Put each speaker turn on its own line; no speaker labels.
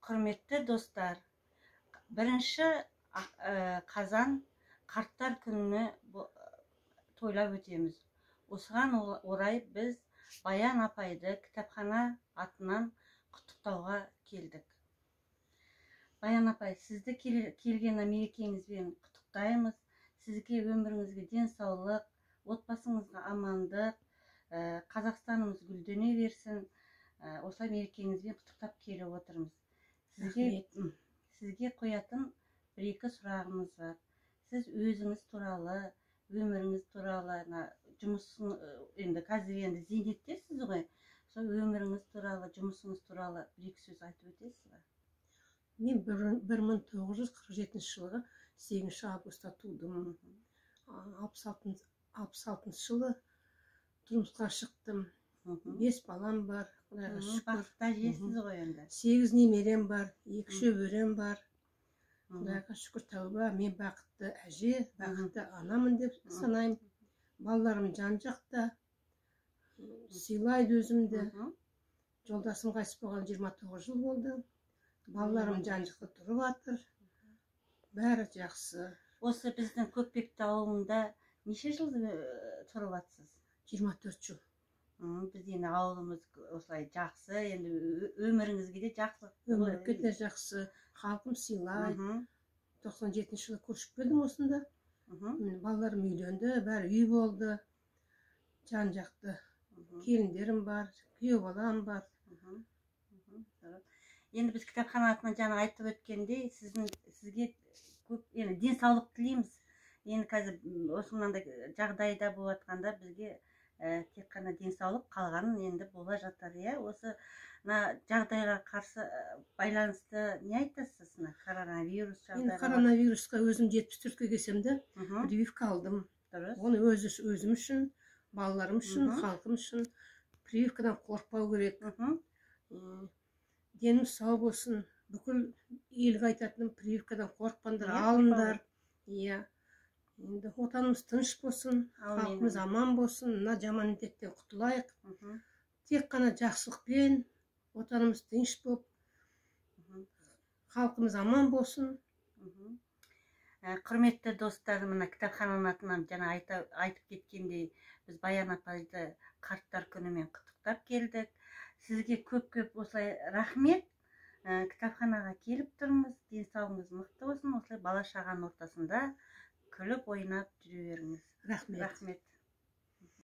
Құрметті достар, бірінші қазан қарттар күніне тойлап өтеміз. Осыған орай біз Баян апайды кітапхана атынан құттықтауға келдік. Баян апай, сізді келген мерекеңізбен құттықтаймыз. Сізге өміріңізге денсаулық, отбасыңызға амандық, Қазақстанымыз гүлдене берсін. Осылай мерекеңізбен құттықтап келіп отырмыз. Сізге қоятын бір-екі сұрағымыз бар. Сіз өзіңіз туралы, өміріңіз туралы, жұмысын, енді қазір енді зейнеттесіз ғой, сол өміріңіз туралы, жұмысыңыз туралы бір-екі сөз айтып өтесіз ба?
Мен 1947 жылғы 8 августта тудым. 66 жылы тұрмысқа шықтым. 5 балам бар, Құдайға шүкір.
Бақытты әжесіз ғой енді.
8 немерем бар, 2 шөберем бар. Құдайға шүкір, тәуба, мен бақытты әже, бақытты анамын деп санаймын. Балаларым жан-жақта, сыйлайды өзімді. Жолдасым қайтыс болғалы 29 жыл болды. Балаларым жан-жақта тұрып жатыр. Бәрі жақсы.
Осы біздің Көкпекті ауылында неше жыл тұрып жатсыз?
24 жыл.
Біз енді ауылымыз осылай жақсы, енді өміріңізге де жақсы.
Өмірге де жақсы, халқым сыйлайды. 97 жылы көшіп келдім осында. Балаларым үйленді, бәрі үй болды. Жан-жақты. Келіндерім бар, күйеу балам бар.
Енді біз кітапхана атынан жаңа айтып өткендей, сізге көп енді денсаулық тілейміз. Енді қазір осы мынандай жағдайда болып жатқанда бізге тек қана денсаулық, қалғанын енді бола жатар, иә. Осы мына жағдайға қарсы байланысты не айтасыз, мына коронавирус
жағдайға? Енді коронавирусқа өзім 74-ке келсем де прививка алдым.
Дұрыс.
Оны өзім үшін, балаларым үшін, халқым үшін прививкадан қорықпау керек. Денім сау болсын. Бүкіл елге айтатыным, прививкадан қорықпаңдар, алыңдар. Иә. Енді отанымыз тыныш болсын, халқымыз аман болсын, мына жаман індеттен құтылайық. Тек қана жақсылықпен отанымыз тыныш болып, халқымыз аман болсын.
Құрметті достар, мына кітапхананың атынан жаңа айтып кеткендей, біз Баян апайды қарттар күнімен құттықтап келдік. Сізге көп-көп осылай рахмет. Кітапханаға келіп тұрмыз. Денсаулығыңыз мықты болсын. Осылай бала шағаның ортасында күліп ойнап жүре беріңіз.
Рахмет.
Рахмет.